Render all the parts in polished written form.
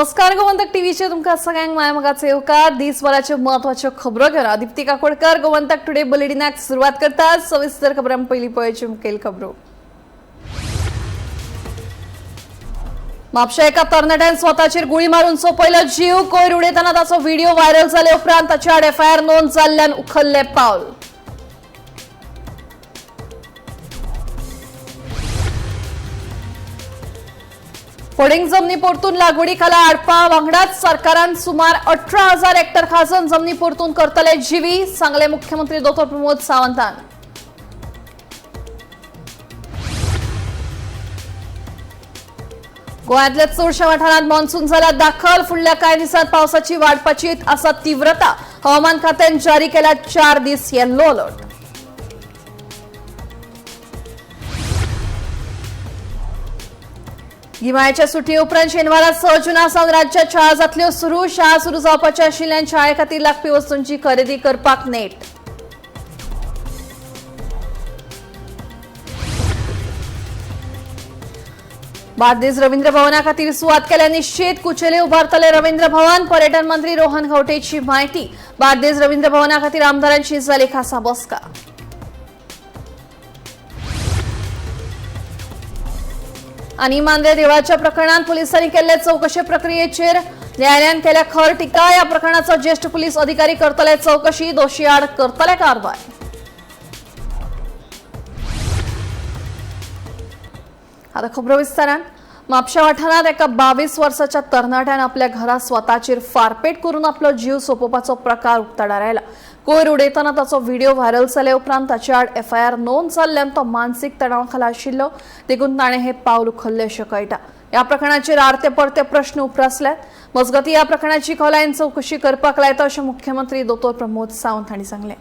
नमस्कार, गोमंतक टीव्हीचे तुमकां सगळ्यांक माया मोगाचो येवकार. दिसभराच्यो म्हत्वाच्यो खबरो घेवन दीप्ती काकोडकर गोमंतक टुडे बुलेटिनाक सुरवात करता. सविस्तर खबरां पयलीं पळोवच्यो मुखेल खबरो. म्हापशा एका तरणाट्यान स्वताचेर गुळी मारून सोंपयलो जीव. कोयर उडयतना ताचो व्हिडिओ व्हायरल जाले उपरांत ताच्या आड एफआयआर नोंद जाल्ल्यान उखल्ले पावल. पडींग जमनी परतून लागवडी खाला हाडपा वांगडाच सरकारान सुमार 18,000 हेक्टर खाजन जमनी परतून करतले जिवी, सांगले मुख्यमंत्री दोतोर प्रमोद सावंतान. गोंयांतल्या चडशा वाठारांत मॉन्सून जाला दाखल. फुडल्या कांय दिसांत पावसाची वाडपाची आसा तीव्रता. हवामान खात्यान जारी केला 4 दीस येल्लो अलर्ट. गिमाळ्याच्या सुटये उपरांत शेनवारा 6 जुना सावन राज्यात शाळा जातल्यो सुरू. शाळा सुरू जावपाच्या आशिल्ल्यान शाळे खातीर लागपी वस्तूंची खरेदी करपाक नेट. बार्देस रवींद्र भवना खातीर सुवात केल्या निश्चित. कुचेले उबारतले रवींद्र भवन. पर्यटन मंत्री रोहन खंवटेची माहिती. बार्देस रवींद्र भवना खातीर आमदारांची जाली खासा बसका. आनी मांद्रे देवळाच्या प्रकरणात पोलिसांनी केल्ले चवकशे प्रक्रियेचेर न्यायालयान केल्या खर टिका. या प्रकरणाचो ज्येष्ठ पोलीस अधिकारी करतले चवकशी. दोशी आड करतले कारवाय. आता खबरो विस्तारान. म्हापशा वाठारांत एका 22 वर्साच्या तरणाट्यान आपल्या घरा स्वताचेर फारपेट करून आपलो जीव सोंपोवपाचो प्रकार उक्ताडार आयला. कोयर उडयतना ताचो व्हिडिओ व्हायरल जाले उपरांत ताचे आड एफआयआर नोंद जाल्ल्यान तो मानसीक तणावा खाला आशिल्लो, देखून ताणें हें पावल उखल्लें अशें कळटा. ह्या प्रकरणाचेर आरते परते प्रश्न उप्रासल्यात. मजगतीं, ह्या प्रकरणाची खोलायेन चवकशी करपाक लायता अशें मुख्यमंत्री दोतोर प्रमोद सावंत हांणी सांगलें.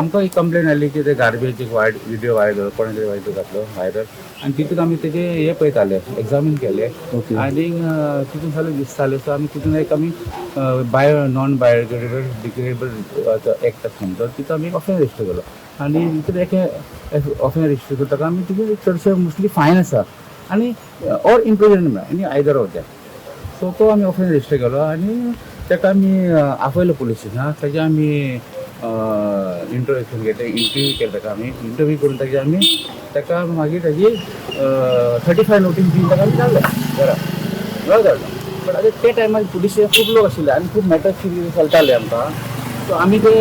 आमकां एक कंप्लेन आयली की ते गार्बेज एक वायट व्हिडिओ व्हायरल, कोणे तरी व्हिडिओ घातलो व्हायरल आनी तितून आमी तेजे हे पळयताले, एग्जामीन केले आनी तितून सगळें दिसतालें. सो आमी तितून एक आमी bio non biodegradable degradable act आसा म्हणतो, तितून आमी ऑफेन्स रजिस्टर केलो आनी तितून एक ऑफेन्स रजिस्टर करता आमी. तितून चडशे मोस्टली फायन आसा आनी ऑर इम्प्रिजनमेंट आनी आयदर ऑफ that. सो तो आमी ऑफेन्स रजिस्टर केलो आनी ताका आमी आपयलो पुलीस स्टेशनार. ताजे आमी इंट्रोडक्शन घेतलें, इंटरव्यू केलो ताका. आमी इंटरव्यू करून ताजी आमी ताका मागीर ताजी 35 नोटीस दिवन ताका आमी धाडलो घरा, घरा धाडलो. बट आतां त्या टायमार पुलीस खूब लोक आशिल्ले आनी खूब मॅटर्स कितें चलताले आमकां. सो आमी ते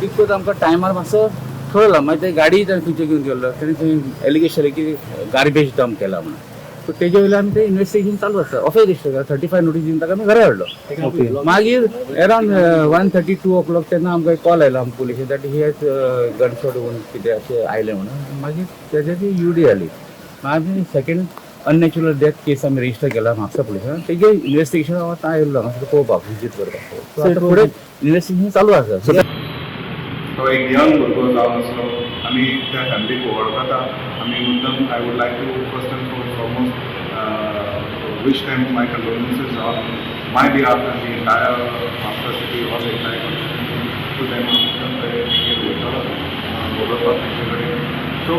तितकोच आमकां टायमार मातसो कळ्ळो. मागीर ते गाडी ताणें खंयचे घेवन गेल्लो, ताणें थंय एलिगेशन की गार्बेज डंप केला म्हणून. सो तेजे वयल्यान ते इन्वेस्टिगेशन चालू आसा. ऑफेन्स रजिस्टर केला, 35 नोटीस दिवन ताका आमी घरा हाडलो. मागीर अरावंड 1:30 2 ओ क्लॉक तेन्ना आमकां एक कॉल आयलो आमकां पुलिशेन that he has gunshot होऊन कितें अशें आयलें म्हणून. मागीर तेजे ती युडी आली. मागीर आमी सेकंड अननॅचरल डेथ केस आमी रजिस्टर केला म्हापसा पुलिसान. तेजे इन्वेस्टिगेशन आतां आयिल्लो हांगासर पळोवपाक, विजीट करपाक. सो आतां फुडें इन्वेस्टिगेशन चालू आसा. सो तो एक यंग भुरगो जावन आसलो. आमी त्या फॅमिलीक वळखता आमी. मुद्दम I would like to first and foremost wish them my condolences on my behalf and the entire Mapusa city, all the entire constituency to them. मुद्दम ते वयतलो उलोवपाक तेंचे कडेन. So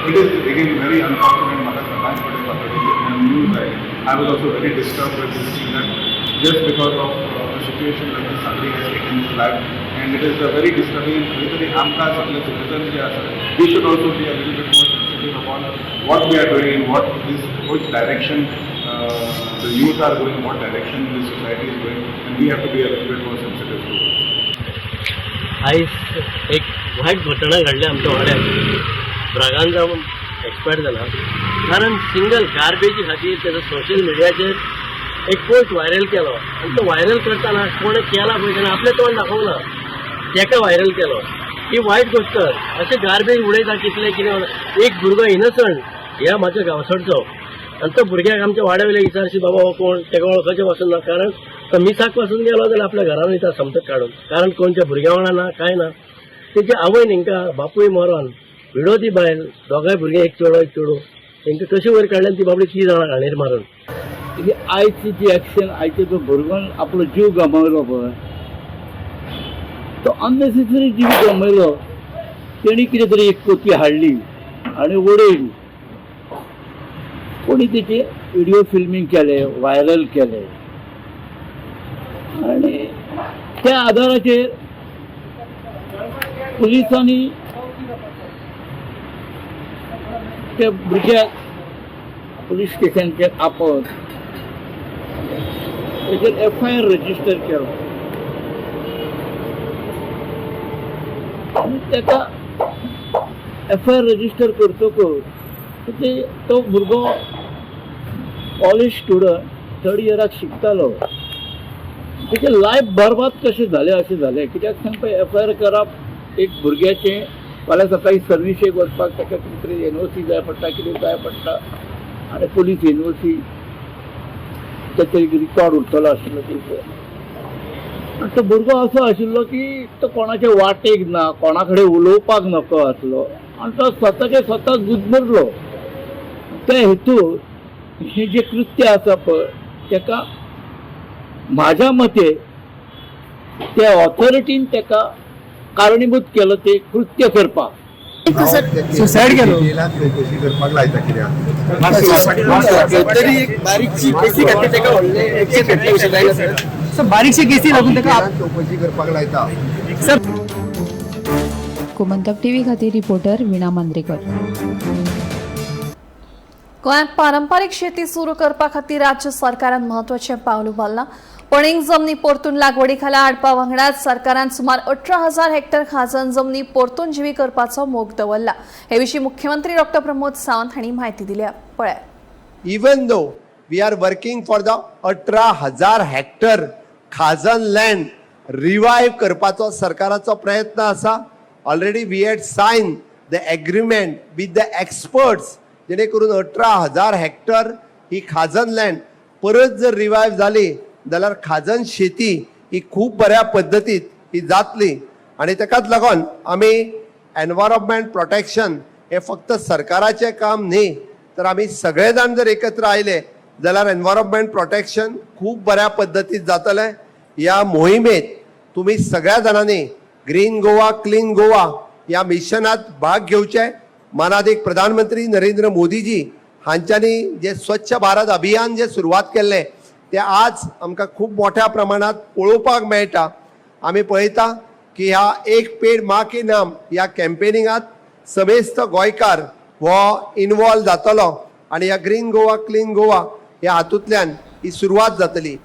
it is again very unfortunate. म्हाका सकाळीं फुडें फातोडेची news आयली. I was also very disturbed with this thing that just because of a situation like this, somebody has taken his life, and it is a very disturbing. खंय तरी आमकां सगळे citizen जे आसा, we should also be a little bit more sensitive upon what we are doing and what is which direction the youth are going, what direction the society is going, and we have to be a little bit more sensitive to it. आयज एक वायट घटना घडल्या आमच्या वाड्यार. Braganza expire जाला, कारण single गार्बेजी खातीर तेजो सोशल मिडियाचेर एक पोस्ट व्हायरल केलो आनी तो व्हायरल करतना कोणें केला पळय, तेणें आपलें तोंड दाखोवना, तेका व्हायरल केलो. ही वायट गोश्ट. अशें गार्बेज उडयता कितले कितें. एक भुरगो इनसंट ह्या म्हाज्या गांवसरचो आनी तो भुरग्याक आमच्या वाड्या वयले विचारशी, बाबा हो कोण, तेका वळखचें पासून ना. कारण तो मिसाक पासून गेलो जाल्यार आपल्या घरान वयता समजत काडून, कारण कोणच्या भुरग्या वांगडा ना कांय ना. तेची आवय हिंका बापूय मरोन विडो, ती बायल, दोगांय भुरगीं, एक चेडो एक चेडूं, तेंकां कशी वयर काडल्यान ती बाबडी ती जाणां घाणेर मारून. ही आयची जी एक्शन, आयचे जो भुरग्यान आपलो जीव गमायलो पळय, तो अननेसेसरी जीव गमायलो. तेणी कितें तरी एक कोती हाडली आनी उडयली. कोणी तेचे व्हिडिओ फिल्मींग केले, व्हायरल केले आनी त्या आधाराचेर पुलिसांनी त्या भुरग्याक पुलीस स्टेशनचेर आपोवन तेचेर एफ I R register केलो आनी ताका एफ I R register करतकच ते तो भुरगो कॉलेज स्टुडंट थर्ड इयराक शिकतालो. तेचें लायफ बरबाद कशें जालें अशें जालें. कित्याक सांग, एफ I R करप एक भुरग्याचें, फाल्यां सकाळीं सर्विसेक वचपाक ताका कितें तरी एनओसी जाय पडटा, कितें जाय पडटा आनी पुलीस एनओसी ताचो एक रिकॉर्ड उरतलो आशिल्लो तेचो. आनी तो भुरगो असो आशिल्लो की तो कोणाचे वाटेक ना, कोणा कडेन उलोवपाक नको आसलो आनी तो स्वताचे स्वता गुदमरलो. त्या हेतून हें जें कृत्य आसा पळय, ताका म्हाज्या मते त्या ऑथॉरिटीन ताका कारणीभूत केलो ते कृत्य करपाक. सुसायड केलो. चवकशी करपाक लायता कित्याक तरी एक बारीकशी केसी खातीर ताका व्हडले एक्शन घेतले कशें जायना सर. सर बारीकशी केसी लागून ताका चवकशी करपाक लायता. सर गोमंतक टीव्ही खातीर रिपोर्टर वीणा मांद्रेकर. गोंयांत पारंपारीक शेती सुरू करपा खातीर राज्य सरकारान म्हत्वाचें पावल उबारलां. पणींग जमनी परतून लागवडी खाला हाडपा वांगडाच सरकारान सुमार 18,000 हेक्टर खाजन जमनी परतून जिवी करपाचो मोग दवरला. हे विशीं मुख्यमंत्री डॉक्टर प्रमोद सावंत हांणी म्हायती दिल्या. पळयात. Even though we are working for the 18,000 hectare खाजन लँड रिवायव करपाचो सरकाराचो प्रयत्न आसा. Already we had sign the agreement with the experts, जेणे करून 18,000 हेक्टर ही खाजन लँड परत जर रिवायव जाली जाल्यार खाजन शेती ही खूब बऱ्या पद्दतीत ही जातली. आनी ताकाच लागून आमी एनवायरमेंट प्रोटेक्शन हे फक्त सरकाराचें काम न्ही, तर आमी सगळे जाण जर एकत्र आयले जाल्यार एनवायरमेंट प्रोटेक्शन खूब बऱ्या पद्दतीत जातलें. ह्या मोहिमेत तुमी सगळ्या जाणांनी ग्रीन गोवा क्लीन गोवा ह्या मिशनात भाग घेवचे. मानादीक प्रधानमंत्री नरेंद्र मोदीजी हांच्यांनी जे स्वच्छ भारत अभियान जे सुरवात केल्लें तें आज आमकां खूब मोठ्या प्रमाणात पळोवपाक मेळटा. आमी पळयता की ह्या एक पेड माँ के नाम ह्या कॅम्पेनिंगात समेस्त गोंयकार हो इनवॉल्व जातलो आनी ह्या ग्रीन गोवा क्लीन गोवा ह्या हातूंतल्यान ही सुरवात जातली.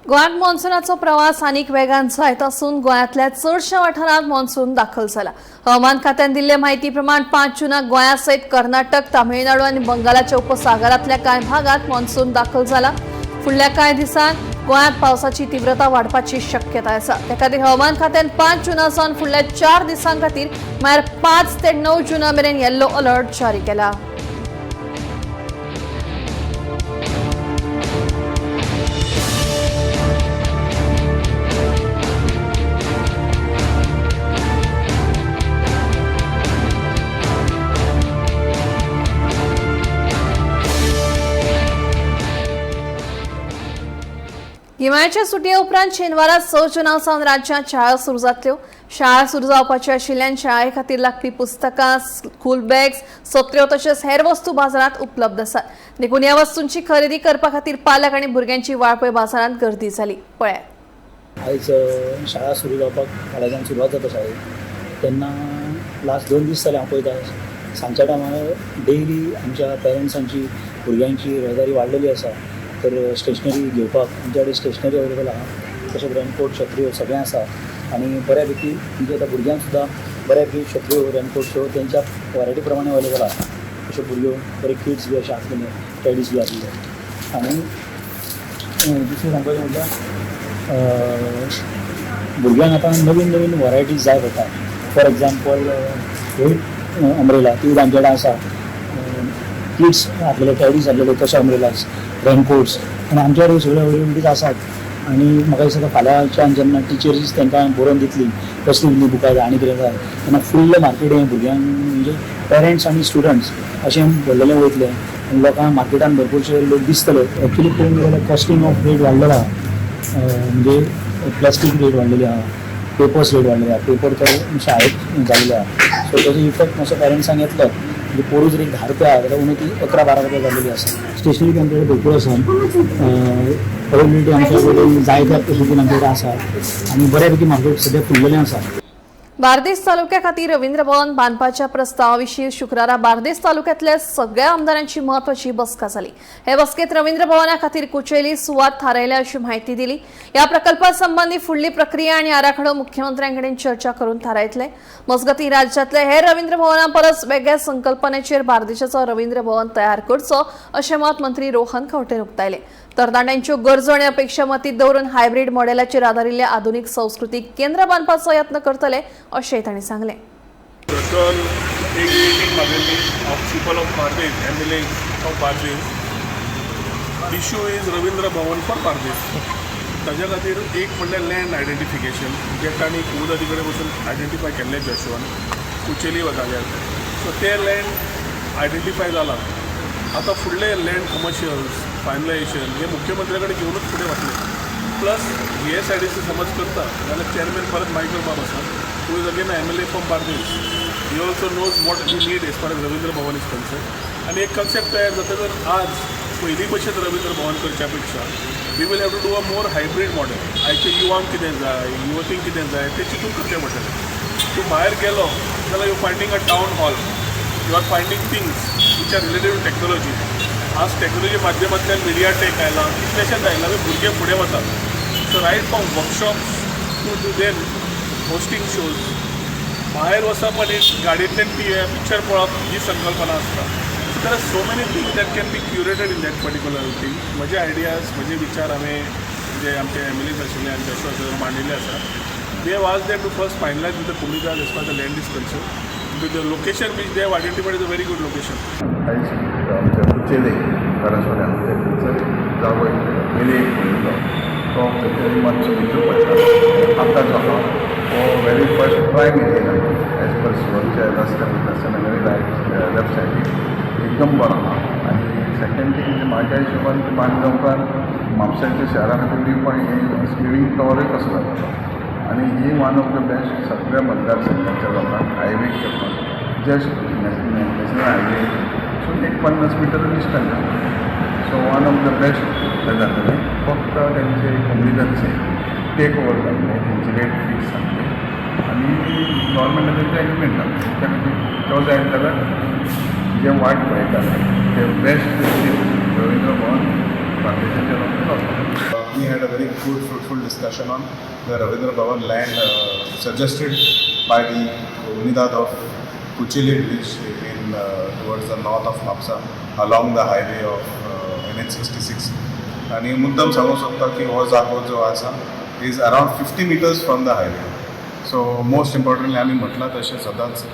गोंयांत मॉन्सुनाचो प्रवास आनीक वेगान जायत आसून गोंयांतल्या चडश्या वाठारांत मॉन्सून दाखल जाला. हवामान खात्यान दिल्ले म्हायती प्रमाण 5 जूनाक गोंया सयत कर्नाटक, तामिळनाडू आनी बंगालाच्या उपसागरांतल्या कांय भागांत मॉन्सून दाखल जाला. फुडल्या कांय दिसांत गोंयांत पावसाची तीव्रता वाडपाची शक्यताय आसा. ते खातीर हवामान खात्यान 5 जुना सावन फुडल्या 4 दिसां खातीर म्हळ्यार 5 ते 9 जुना मेरेन येल्लो अलर्ट जारी केला. गिमाळ्याच्या सुटये उपरांत शेनवारा 6 जुना सावन राज्यांत शाळा सुरू जातल्यो. शाळा सुरू जावपाची आशिल्ल्यान शाळे खातीर लागपी पुस्तकां, स्कूल बॅग्स, सत्र्यो तशेंच हेर वस्तू बाजारांत उपलब्ध आसात. देखून ह्या वस्तूंची खरेदी करपा खातीर पालक आनी भुरग्यांची वाळपय बाजारांत गर्दी जाली. पळयात. आयज शाळा सुरू जावपाक फाल्यांच्यान सुरवात जाता शाळेक, तेन्ना लास्ट 2 दीस जाले हांव पळयता सांजच्या टायमार डेली आमच्या पेरंट्सांची भुरग्यांची येरादारी वाडलेली आसा. तर स्टेशनरी घेवपाक आमच्या कडेन स्टेशनरी अवेलेबल आहा, तशेंच रेनकोट, छत्र्यो सगळें आसा आनी बऱ्यापैकी म्हणजे आतां भुरग्यांक सुद्दां बऱ्यापैकी छत्र्यो, रेनकोट तेंच्या वरायटी प्रमाणे अवेलेबल आहा. अश्यो भुरग्यो बरे किड्स बी अशे आसलेले, टॅडीज बी आसले. आनी दुसरें सांगपाचें म्हटल्यार भुरग्यांक आतां नवीन नवीन वरायटीज जाय पडटा. फॉर एग्जाम्पल हे अम्ब्रेला ती आमच्या कडेन आसा, किड्स आसलेले, टॅडीज आसलेले, तशे अम्ब्रेलास, रेनकोट्स आनी आमच्या कडेन सगळ्यो अवेलेबिलिटीज आसात. आनी म्हाका दिसता फाल्यांच्यान जेन्ना टिचर्स तांकां बरोवन दितली कसली कसली बुकां जाय आनी कितें जाय तेन्ना फुल्ल मार्केट हें भुरग्यांक म्हणजे पेरंट्स आनी स्टुडंट्स अशें भरलेलें वयतलें आनी लोकांक मार्केटान भरपूरशे लोक दिसतले. एक्चुली पळोवंक गेल्यार कॉस्टिंग ऑफ रेट वाडलेलो आहा, म्हणजे प्लास्टीक रेट वाडलेली आहा, पेपर्स रेट वाडलेले आहा, पेपर तर शाळेत जाल्ले आहा. सो ताजो इफेक्ट मातसो पेरंट्सांक येतलो. म्हणजे पोरूं जर एक 10 रुपया आहा जाल्यार उणें ती 11-12 रुपया जाल्लेली आसा. स्टेशनरी आमचे कडेन भरपूर आसा, अवेलेबिलिटी आमच्या कडेन जाय त्या पद्दतीन आमचे कडेन आसा आनी बऱ्यापैकी मार्केट सद्या फुललेलें आसा. बार्देस तालुक्या खातीर रवींद्र भवन बांदपाच्या प्रस्तावाविशीं शुक्रारा बार्देस तालुक्यातल्या सगळ्या आमदारांची महत्वाची बसका जाली. हे बसकेत रवींद्र भवना खातीर कुचेली सुवात थारायल्या अशी माहिती दिली. या प्रकल्पा संबंधी फुडली प्रक्रिया आणि आराखडो मुख्यमंत्र्यांकडेन चर्चा करून थारायतले. मजगतीं राज्यातले हेर रवींद्र भवना परस वेगळ्या संकल्पनेचेर बार्देशाचो रवींद्र भवन तयार करचो अशें मत मंत्री रोहन खंवटेन उक्तायलें. तरणाट्यांच्यो गरजो आनी अपेक्षा मतींत दवरून हायब्रीड मॉडेलाचेर आदारिल्ले आधुनिक सांस्कृतीक केंद्र बांदपाचो यत्न करतले अशेंय तांणी सांगलें. टोटल एक मिटींग मागयल्ली of people of Bardez, MLA of Bardez. Issue is Ravindra Bhavan for Bardez. ताज्या खातीर एक म्हणल्यार लँड आयडेंटिफिकेशन, जे तांणी कोमुनिदादी कडेन वचून आयडेंटिफाय केल्लें जशवान कुचेली जाग्यार, सो तें लँड आयडेंटिफाय जालां. आतां फुडलें लँड कमर्शियल्स फायनलायजेशन हे मुख्यमंत्र्या कडेन घेवनूच फुडें वतले. प्लस जीएसआयडीसी समज करता जाल्यार चेअरमॅन परत मायकल बाब आसा, who is again MLA from Bardez. He also knows what we need as far as Ravindra Bhavan is concerned. आनी एक कन्सेप्ट तयार जातकर आज पयलीं भशेन रवींद्र भवन करच्या पेक्षा we will have to do a more hybrid model. आयच्या युवांक कितें जाय, युवतींक कितें जाय तें चिंतून करचें पडटलें. तूं भायर गेलो जाल्यार you finding a town hall, you are finding things which are related to technology. आज टॅक्नोलॉजी माध्यमांतल्यान मिडिया टेक आयला, कितलेशेच आयला, भुरगे फुडें वतात. So right from workshops to then hosting shows, भायर वचप आनी गाडयेंतल्यान पिक्चर पळोवप ही संकल्पना आसता. So there are so many things that can be curated in that particular thing. म्हजे आयडियाज, म्हजे विचार हांवें जे आमचे एम एल एज आशिल्ले आनी जशे मांडिल्ले आसा. We have asked them to first finalize with the comunidad as far the land is concerned. With the location which they have identified is a very good location. आयज आमच्या कुचेले कारासवाड्या आमच्या थंयसर जागो एक मेले एक पळयल्लो, तो थंयसर मातसो भितर पडटा. आतां जो आहा हो very first prime area as per शिवमच्या रस्त्या वयता आसतना वेरी रायट लेफ्ट सायडीक एकदम बरो आहा. आनी सेकंड थिंग म्हणजे म्हाज्या हिशोबान बांदल्या उपरांत म्हापशाच्या शहरा खातीर व्यू पॉयंट लिव्हिंग टॉवरूय कसो जातलो आनी ही वन ऑफ the best सगळ्या मतदारसंघाच्या लोकांक हायवेक करपाक जस्ट नॅशनल हायवे सून एक 50 metre distance, so one of the best जातलें. फक्त तेंचे कोमुनिदादचे टेक ओवर जातले, तेंची रेट फिक्स जातली आनी गव्हर्मेंटान तेंचे एग्रीमेंट जातलें. त्या खातीर तो जायत जाल्यार जे वाट पळयताले ते बेस्ट रवींद्र भवन बार्देशाच्या लोकांक गावतलें. We had a very good, fruitful discussion on the Ravindra Bhavan land suggested by the Comunidad of Kucheli village in towards the north of Mapsa along the highway of NH66. आणि मुद्दम सांगू शकता की हो जागो जो आसा is around 50 meters from the highway. So most importantly आमी म्हटलां तशें सदांच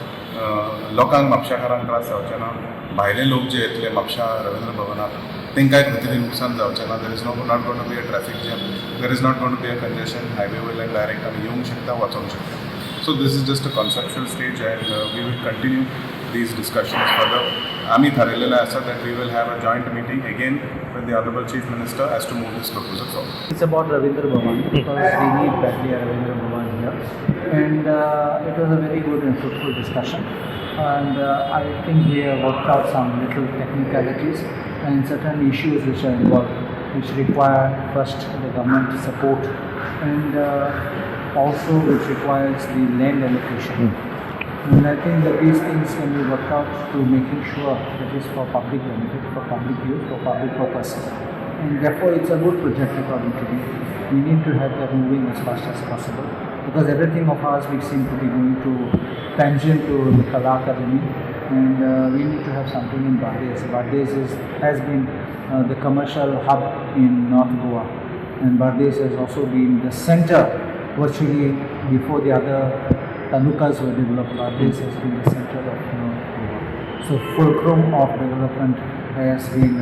लोकांक, म्हापशाकारांक त्रास जावचे ना, भायले लोक जे येतले म्हापशा रवींद्र भवनात तांकांय खंय तरी नुकसान जावचें ना. There is no not gonna be a traffic jam, there is not gonna be a congestion. Highway वयल्यान डायरेक्ट आमी येवंक शकता, वचोंक शकता. So this is just a conceptual stage and we will continue these discussions further. आमी थारयलेलें आसा that we will have a joint meeting again with the Honorable Chief Minister as to move this proposal forward. It's about Ravindra Bhavan because we need badly a Ravindra Bhavan here, and it was a very good and fruitful discussion. And I think we have worked out some little technicalities and certain issues which are involved, which require first the government support and also which requires the land allocation. And I think that these things can be worked out to making sure that is for public benefit, for public use, for public purpose. And therefore, it's a good project according to me. We need to have that moving as fast as possible because everything of ours we seem to be going to tangent to the Kala Academy, and we need to have something in Bardez. Bardez has been the commercial hub in North Goa, and Bardez has also been the center virtually before the other talukas were developed. Bardez has been the center of North Goa. So fulcrum of development has been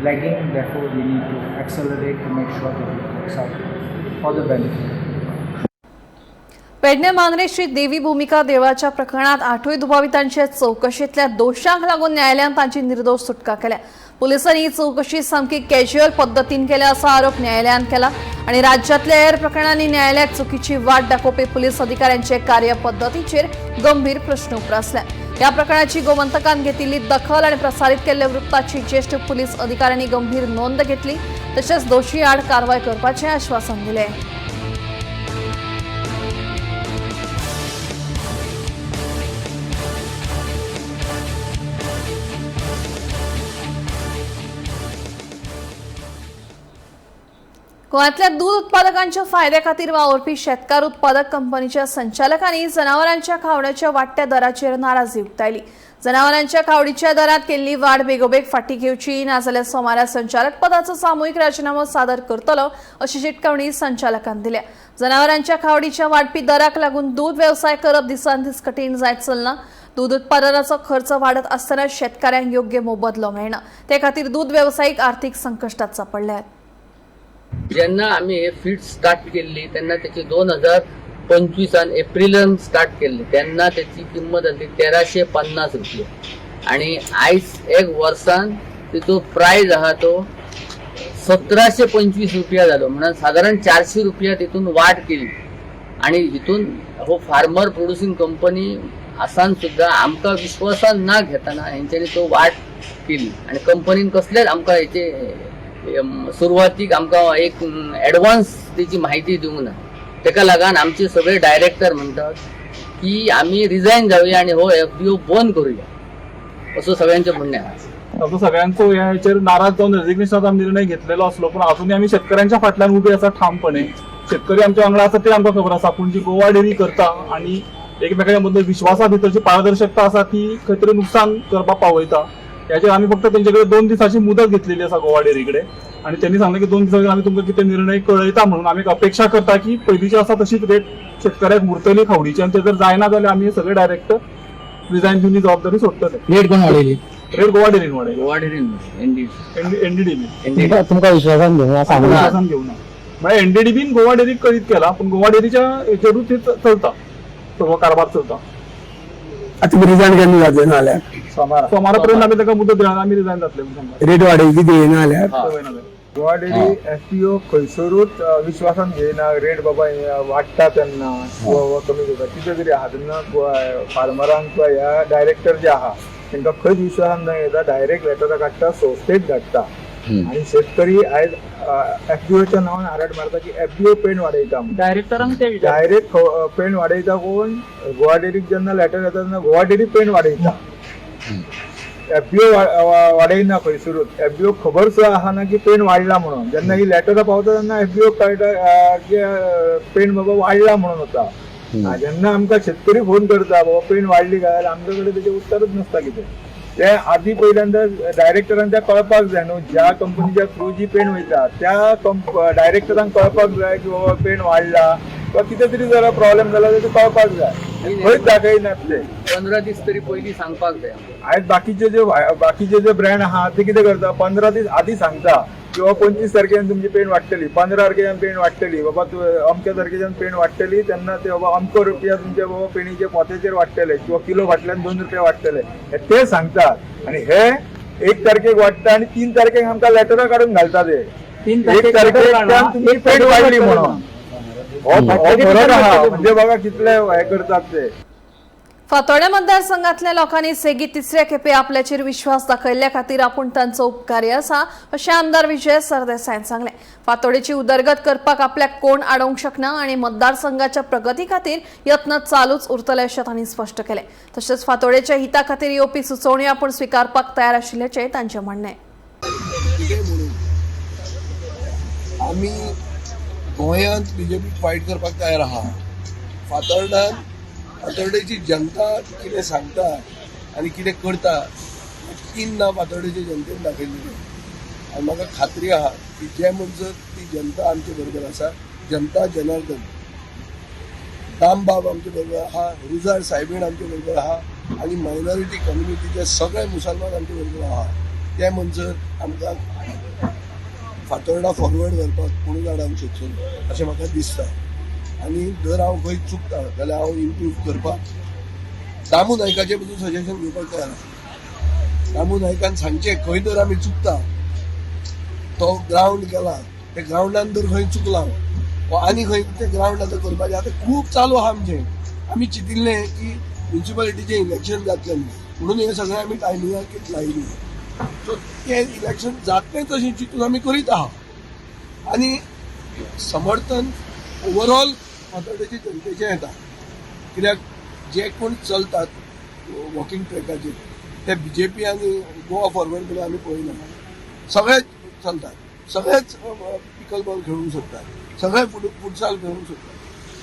lagging. Therefore, we need to accelerate to make sure that it works out for the benefit. Pedne Mandrem Shri देवी भूमिका देवळाच्या प्रकरणात 8 दुबावितांच्या चौकशीतल्या दोशांक लागून न्यायालयान तांची निर्दोष सुटका केल्या. पोलिसांनी ही चौकशी सामकी कॅज्युअल पद्दतीन केल्या असा आरोप न्यायालयान केला आणि राज्यातल्या हेर प्रकरणांनी न्यायालयाक चुकीची वाट दाखोवपी पुलीस अधिकाऱ्यांचे कार्यपद्दतीचेर गंभीर प्रश्न उप्रासले. या प्रकरणाची गोमंतकान घेतिल्ली दखल आणि प्रसारित केल्ल्या वृत्ताची ज्येष्ठ पोलीस अधिकाऱ्यांनी गंभीर नोंद घेतली. तसेच दोषी आड कारवाई करपाचे आश्वासन दिले. गोव्यांतल्या दूध उत्पादकांच्या फायद्या खातीर वावुरपी शेतकार उत्पादक कंपनीच्या संचालकांनी जनावरांच्या खावड्याच्या वाडट्या दराचेर नाराजी उक्तायली. जनावरांच्या खावडीच्या दरात केल्ली वाड बेगोबेग फाटी घेवची नाजाल्यार सोमारा संचालक पदाचो सामूहिक राजीनामो सादर करतलो अशी शिटकावणी संचालकान दिल्या. जनावरांच्या खावडीच्या वाडपी दराक लागून दूध वेवसाय करप दिसान दीस कठीण जायत चल्ला. दूध उत्पादनाचो खर्च वाडत आसतना शेतकाऱ्यांक योग्य मोबदलो मेळना, ते खातीर दूध वेवसायीक आर्थिक संकश्टात सापडल्यात. जेन्ना आमी हे फीड स्टार्ट केल्ली तेन्ना तेची 2025 एप्रिलान स्टार्ट केल्ली तेन्ना तेची किंमत आसली 1350 रुपया आणि आयज एक वर्सान तेचो प्रायज आहा तो 1725 रुपया जालो, म्हणून सादारण 400 रुपया तितून वाड केली. आणि हितून हो फार्मर प्रोड्युसिंग कंपनी आसान सुद्दां आमकां विश्वासान ना घेतना हेंच्यांनी तो वाड केली आणि कंपनीन कसलेच आमकां हेचे सुरवातीक आमकां एक एडवान्स तेची म्हायती दिवंक ना. तेका लागून आमचे सगळे डायरेक्टर म्हणटात की आमी रिजायन जावया आनी हो एफपीओ बंद करूया असो सगळ्यांचें म्हणणें आसा. आमचो सगळ्यांचो ह्या हेचेर नाराज जावन रेजिग्नेशनाचो निर्णय घेतलेलो आसलो पूण अजूनय आमी शेतकऱ्यांच्या फाटल्यान उबे आसा ठामपणे. शेतकरी आमच्या वांगडा आसा ते आमकां खबर आसा, पूण जी गोवा डेअरी करता आनी एकमेकाच्या मदलो विश्वासा भितर जी पारदर्शकता आसा ती खंय तरी नुकसान करपाक पावयता. हेचेर आमी फक्त तेंचे कडेन 2 दिसांची मुदत घेतलेली आसा गोवा डेअरी कडेन आनी त्यांनी सांगलें की 2 दिसांनी आमी तुमकां कितें निर्णय कळयता म्हणून. आमी एक अपेक्षा करता की पयलींची आसा तशीच रेट शेतकऱ्याक उरतली खावडीची आनी ते जर जायना जाल्यार आमी सगळे डायरेक्ट रिजायन दिवन ही जबाबदारी सोडटले. रेट कोण वाडयली? रेट गोवा डेअरीन वाडयली. गोवा डेअरीन एनडीडीबी तुमकां विश्वासान घेवना? विश्वासान घेवना म्हळ्यार एनडीडीबीन गोवा डेअरीक कळीत केला पूण गोवा डेअरीच्या हेचेरूच चलता सर्व कारभार चलता. आतां रिजायन केन्ना जातलें ना जाल्यार? सोमारा पर्यंत आमी ताका मुदत दिला, आमी रिजायन जातले. रेट वाडयली ती येना जाल्यार गोवा डेअरी एफपीओ खंयसरूच विश्वासान घेयना रेट बाबा वाडटा तेन्ना किंवा कमी जाता कितें तरी आहा तेन्ना फार्मरांक किंवा ह्या डायरेक्टर जे आहा तांकां खंयच विश्वासान न घेता डायरेक्ट लेटरां काडटा, संस्थेक धाडटा आनी शेतकरी आयज एफपीओच्या नांवान आरड मारता की एफपीओ पेण वाडयता. डायरेक्टरांक ते डायरेक्ट पेण वाडयता कोण? गोवा डेअरीक जेन्ना लेटर येता तेन्ना गोवा डेअरी पेण वाडयता, एफबीओ वाडयना खंयसरूच. एफबीओ खबर सुद्दां आहा ना की पेण वाडला म्हणून. जेन्ना ही लेटरां पावता तेन्ना एफबीओ कळटा की पेण बाबा वाडला म्हणून वता. जेन्ना आमकां शेतकरी फोन करता बाबा पेण वाडली काय जाल्यार आमचे कडेन तेजें उत्तरच नासता कितें. ते आदी पहिल्यांदा डायरेक्टरान त्या कळपाक जाय न्हू, ज्या कंपनीच्या थ्रू जी पेण वयता त्या डायरेक्टरांक कळपाक जाय की बाबा पेण वाडला किंवा कितें तरी जरा प्रॉब्लेम जाला ते कळपाक जाय. खंयच दाखयनात ते. 15 दीस तरी पयलीं सांगपाक जाय. आयज बाकीचे जे ब्रँड आहा ते कितें करता 15 दीस आदी सांगता की बाबा 25 तारखेच्यान तुमची पेण वाडटली, 15 तारखेच्यान पेण वाडटली, बाबा अमक्या तारखेच्यान पेण वाडटली, तेन्ना ते बाबा अमको रुपया तुमच्या बाबा पेणीचे पोत्याचेर वाडटले किंवा किलो फाटल्यान 2 रुपया वाडटले हे ते सांगतात. आणि हे 1 तारखेक वाडटा आनी 3 तारखेक आमकां लेटरां काडून घालता ते 1 तारखेक तुमची पेण वाडली म्हणून. हो फरक आहा म्हणजे बघा कितले हे करतात ते. फातोर्डे मतदारसंघातल्या लोकांनी सेगीत तिसऱ्या खेपे आपल्याचेर विश्वास दाखयल्ल्या खातीर आपूण तांचो उपकारी आसा अशें आमदार विजय सरदेसायान सांगलें. फातोर्डेची उदरगत करपाक आपल्याक कोण आडोवंक शकना आनी मतदारसंघाच्या प्रगती खातीर यत्न चालूच उरतले अशें तांणी स्पश्ट केलें. तशेंच फातोर्डेच्या हिता खातीर येवपी सुचोवण्यो आपूण स्विकारपाक तयार आशिल्ल्याचें तांचें म्हणणें. आमी गोंयांत बीजेपी फायट करपाक तयार आहा. फातोर्डान फातोर्डेची जनता कितें सांगता आनी कितें करता 3 नांव फातोर्डेचे जनतेन दाखयल्लें आनी म्हाका खात्री आहा की जे म्हणसर ती जनता आमचे बरोबर आसा. जनता जनार्दन दामबाब आमचे बरोबर आहा, रुजार सायबीण आमचे बरोबर आहा आनी मायनॉरिटी कम्युनिटीचे सगळे मुसलमान आमचे बरोबर आहा. ते म्हणसर आमकां फातोर्डा फॉरवर्ड व्हरपाक कोणूच आडावंक शकचो ना अशें म्हाका दिसता. आनी जर हांव खंय चुकता जाल्यार हांव इम्प्रूव करपाक दामू नायकाचें पसून सजेशन घेवपाक तयार आसा. दामू नायकान सांगचें खंय जर आमी चुकता, तो ग्रावंड केला ते ग्रावंडान जर खंय चुकला वा आनी खंय ते ग्रावंड आतां करपाचें आतां खूब चालू आहा आमचें. आमी चिंतिल्लें की म्युनिसिपालिटीचें इलेक्शन जातलें म्हणून हें सगळें आमी टायमिंगाक लायिल्लें. सो तें इलेक्शन जातलें तशें चिंतून आमी करीत आहा आनी समर्थन ओवरऑल फातोर्डेचे जनतेचें येता, कित्याक जे कोण चलतात वॉकिंग ट्रॅकाचेर ते बीजेपी आनी गोवा फॉरवर्ड कडेन आमी पळयना, सगळे चलतात, सगळेच पिकल बॉल खेळूंक सोदतात, सगळे फुटसाल खेळूंक सोदतात.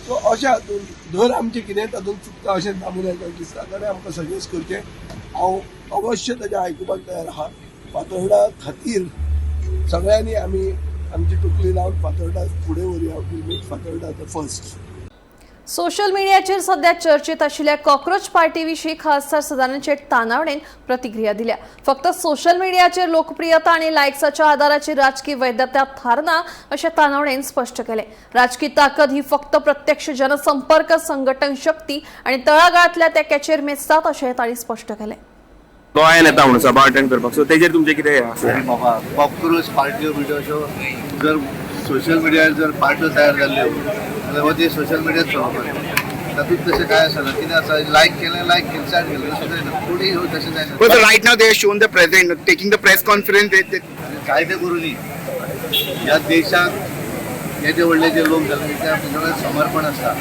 सो अशें हातून जर आमचें कितें तातूंत चुकता अशें दामू नायकाक दिसता जाल्यार आमकां सजेस्ट करचें. हांव अवश्य ताजें आयकुपाक तयार आहा. फातोर्डा खातीर सगळ्यांनी आमी आमची टोपली लावन फातोर्डा फुडें व्हरुया. We'll make Fatorda the first. Social मिडियाचेर सध्या चर्चेत आशिल्ल्या कॉकरोच पार्टी विशीं खासदार सदानंद शेट तानावडेन प्रतिक्रिया दिल्या. फक्त सोशल मिडियाचेर लोकप्रियता आनी लायक्साच्या आदाराचेर राजकी वैधता थारना अशें तानावडेन स्पश्ट केलें. राजकी ताकद ही फक्त प्रत्यक्ष जनसंपर्क, संघटन शक्ती आनी तळागाळांतल्या तेंक्याचेर मेजतात अशें तांणी स्पश्ट केलें. गोंयान येता म्हणून सभा अटेंड करपाक, सो तेजेर तुमचें कितें हें आसा? बाबा कॉकरोच पार्ट्यो बिट्यो अश्यो जर सोशल मिडियार जर पार्ट्यो तयार जाल्ल्यो जाल्यार हो ते सोशल मिडियार चलोवपाक तातूंत तशें कांय आसना. कितें आसा, लायक केलें लायक केलें चॅट केलें तशें जायना, कोणी तशें जायना. But right now they have shown the president taking the press conference. आनी कायदे करूनही ह्या देशाक येदे व्हडले जे लोक जाले ते सगळें समर्पण आसता.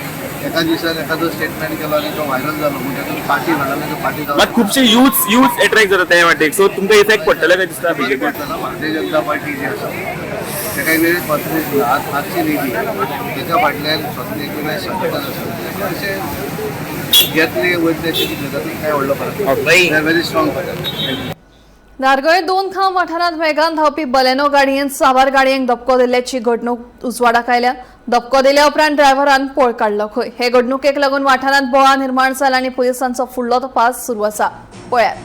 एका दिसान एखादो स्टेटमेंट केलो आनी तो व्हायरल जालो म्हणून तातूंत पार्टी म्हणल्यार तो पार्टी मात खुबशे यूथ एट्रॅक्ट जाता त्या वाटेक, सो तुमकां इफेक्ट पडटले काय दिसता बीजेपी? भारतीय जनता पार्टी जी आसा ताका एक वेगळी कॉन्फिडन्स ना, आज मातशी निधी ताच्या फाटल्यान स्वतः एक वेगळें संघटन आसा, अशें घेतले वयतले अशें कितें तातूंत कांय व्हडलो फरक ना. Very strong party. Dargale दोन खांब वाठारांत वेगान धांवपी बलेनो गाडयेन साबार गाडयांक धपको दिल्ल्याची घडणूक उजवाडाक आयल्या. धपको दिल्या उपरांत ड्रायव्हरान पळ काडलो खंय. हे घडणुकेक लागून वाठारांत बोवाळ निर्माण जाला आनी पुलिसांचो फुडलो तपास सुरू आसा. पळयात.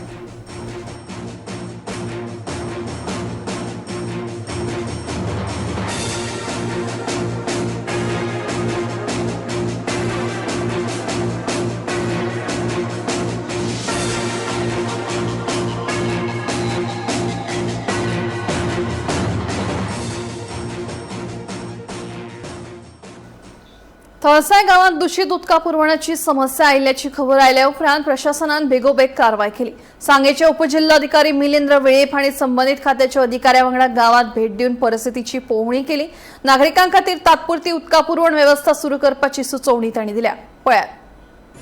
थळसाय गांवांत दूषित उदका पुरवण्याची समस्या आयिल्ल्याची खबर आयल्या उपरांत प्रशासनान बेगोबेग कारवाय केली. सांगेचे उपजिल्लोधिकारी मिलिंद्र वेळीप हांणी संबंदीत खात्याच्या अधिकाऱ्या वांगडा गांवांत भेट दिवन परिस्थितीची पळोवणी केली. नागरिकां खातीर तात्पुरती उदका पुरवण वेवस्था सुरू करपाची सुचोवणी तांणी दिल्या. पळयात.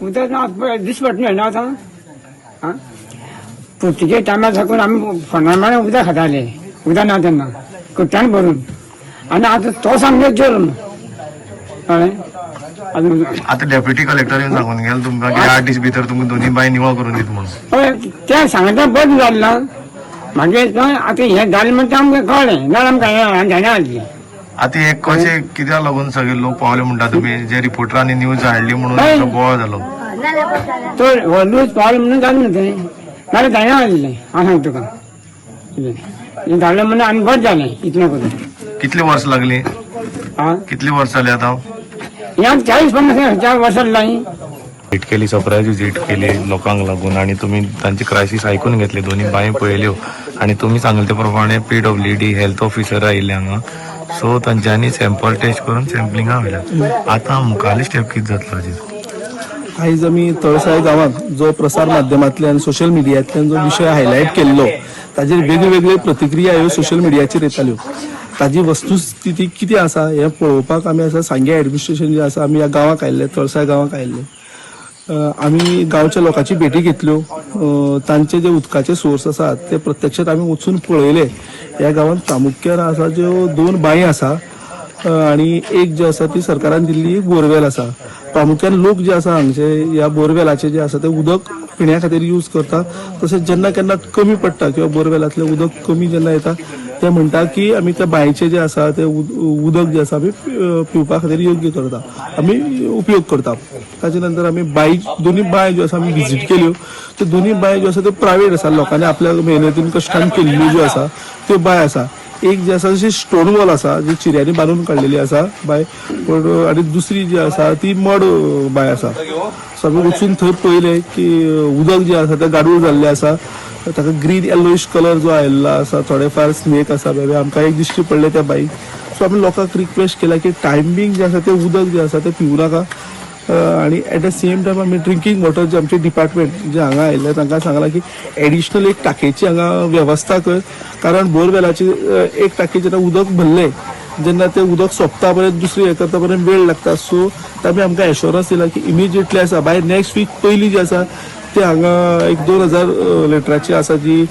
उदक ना दिसपट मेळना आतां. आं, पुर्तुगेज टायमार साकून आमी फोंडा उदक खाताले, उदक ना तेन्ना कुट्टान भरून, आनी आतां तो सामको जल्म कळ्ळें. आतां डेप्युटी कलेक्टर येवन सांगून गेल तुमकां की 8 दीस भितर तुमकां दोनी बांय निवळ करून दित म्हणून. हय, तें सांगता बंद जालें ना मागीर. आतां हें जालें म्हणटा आमकां कळ्ळें ना, आमकां हें जाणा आसलें. आतां हे कशें कित्याक लागून सगळे लोक पावले म्हणटा तुमी, जे रिपोर्टरांनी न्यूज हाडली म्हणून बोवाळ जालो? तो हो न्यूज पावले म्हणून जालें न्हू तें, नाल्यार जायना आसलें. हांव सांगता तुका हें जालें म्हणून आनी बरें जालें इतलें करून. कितली वर्स लागली? कितली वर्स जाली आतां? ह्या 40-50 वर्सां जालीं. हिट केली, सरप्रायज विजीट केली लोकांक लागून आनी तुमी तांची क्रायसीस आयकून घेतली, दोनी बांय पळयल्यो आनी तुमी सांगले ते प्रमाणे PWD health officer आयिल्ले हांगा, सो तांच्यांनी सॅम्पल टेस्ट करून सॅम्पलिंगा व्हेल्या. आतां मुखारली स्टेप कितें जातलो हाजेर? आयज आमी तळसाय गांवांत जो प्रसार माध्यमांतल्यान सोशल मिडियांतल्यान जो विशय हायलायट केल्लो ताजेर वेगवेगळे प्रतिक्रिया ह्यो सोशल मिडियाचेर येताल्यो. ताजी वस्तुस्थिती कितें आसा हें पळोवपाक आमी आसा सांगे एडमिनिस्ट्रेशन जें आसा आमी ह्या गांवाक आयिल्ले, तळसाय गांवाक आयिल्ले. आमी गांवच्या लोकांची भेटी घेतल्यो, तांचे जे उदकाचे सोर्स आसात ते प्रत्यक्षात आमी वचून पळयले. ह्या गांवांत प्रामुख्यान आसा ज्यो 2 बांय आसा आणि एक जे आसा ती सरकारान दिल्ली एक बोरवेल आसा. प्रामुख्यान लोक जे आसा हांगचे ह्या बोरवेलाचे जे आसा ते उदक पिण्या खातीर यूज करता. तशेंच जेन्ना केन्ना कमी पडटा किंवा बोरवेलांतलें उदक कमी जेन्ना येता ते म्हणटा की आमी त्या बांयचें जें आसा तें उदक जें आसा आमी पिवपा खातीर योग्य करता, आमी उपयोग करता. ताजे नंतर आमी बांय, दोनी बांय ज्यो आसा आमी विजीट केल्यो. त्यो दोनी बांय ज्यो आसा त्यो प्रायवेट आसा. लोकांनी आपल्या मेहनतीन कश्टान केल्ल्यो ज्यो आसा त्यो बांय आसा. एक जी आसा अशी स्टोन वॉल आसा, जी चिऱ्यांनी बांदून काडलेली आसा बांय पूण, आनी दुसरी जी आसा ती मड बांय आसा. सो आमी वचून थंय पळयलें की उदक जें आसा तें गाडूळ जाल्लें आसा. ताका ग्रीन येलोइश कलर जो आयिल्लो आसा, थोडे फार स्नेक आसा बेबे आमकां एक दिश्टी पडले त्या बांयक. सो आमी लोकांक रिक्वेस्ट केला की टायमींग जें आसा तें उदक जें आसा तें पिवूं नाका. आनी एट the same time आमी ड्रिंकींग वॉटर जे आमचे डिपार्टमेंट जे हांगा आयिल्ले तांकां सांगलां की एडिशनल एक टाकयेची हांगा वेवस्था कर, कारण बोरवेलाची एक टाकी जेन्ना उदक भरलें जेन्ना तें उदक सोंपता पर्यंत दुसरी हें करता पर्यंत वेळ लागता. सो तामी आमकां एश्योरन्स दिला की इमिजिएटली आसा बाय नेक्स्ट वीक पयली जी आसा ते हांगा एक 2000 लिटराची आसा जी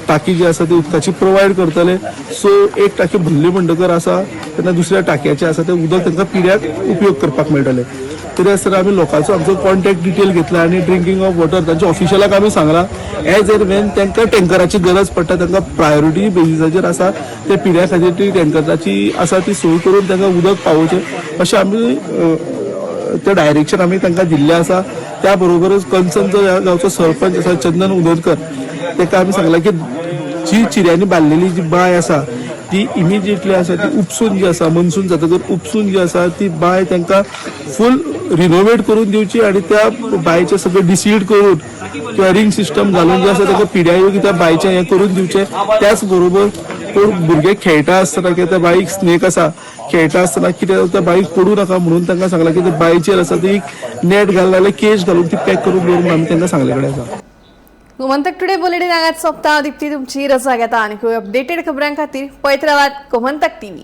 टाकी जी आसा ती उदकाची प्रोवायड करतले. सो एक टाकी भरली म्हणटकर आसा तेन्ना दुसऱ्या टाकयेचें आसा तें उदक तांकां पिड्याक उपयोग करपाक मेळटलें. तरी आसतना आमी लोकांचो आमचो कॉन्टॅक्ट डिटेल घेतला आनी ड्रिंकींग ऑफ वॉटर तांच्या ऑफिशियलाक आमी सांगलां एज एन वेन तांकां टँकराची गरज पडटा तांकां प्रायोरिटी बेजिसाचेर आसा ते पिड्या खातीर ती टँकराची आसा ती सोय करून तांकां उदक पावोवचें अशें आमी ते डायरेक्शन आमी तांकां दिल्लें आसा. त्या बरोबरच कन्सर्न जो ह्या गांवचो सरपंच आसा चंदन उदरकर ताका आमी सांगलां की जी चिऱ्यांनी बांदलेली जी बांय आसा ती इमिजिएटली आसा ती उपसून जी आसा मनसून जातकर उपसून जी आसा ती बांय तांकां फूल रिनोवेट करून दिवची आनी त्या बांयचें सगळें डिसीड करून किंवा रिंग सिस्टम घालून जें आसा ताका पिड्या योग्य त्या बांयचें हें करून दिवचें. त्याच बरोबर कोण भुरगे खेळटा आसतना किंवा त्या बांयक स्नेक आसा खेळटा आसतना कितें त्या बांयक पडूं नाका म्हणून तांकां सांगलां की त्या बांयचेर आसा ती नेट घाल नाजाल्यार केज घालून ती पॅक करून दवर म्हणून आमी तांकां सांगले कडेन आसा. गोमंतक टुडे बुलेटिन हांगाच सोंपता. दीप्ती तुमची रजा घेता आनी अपडेटेड खबरां खातीर पळयत रावात गोमंतक टीव्ही.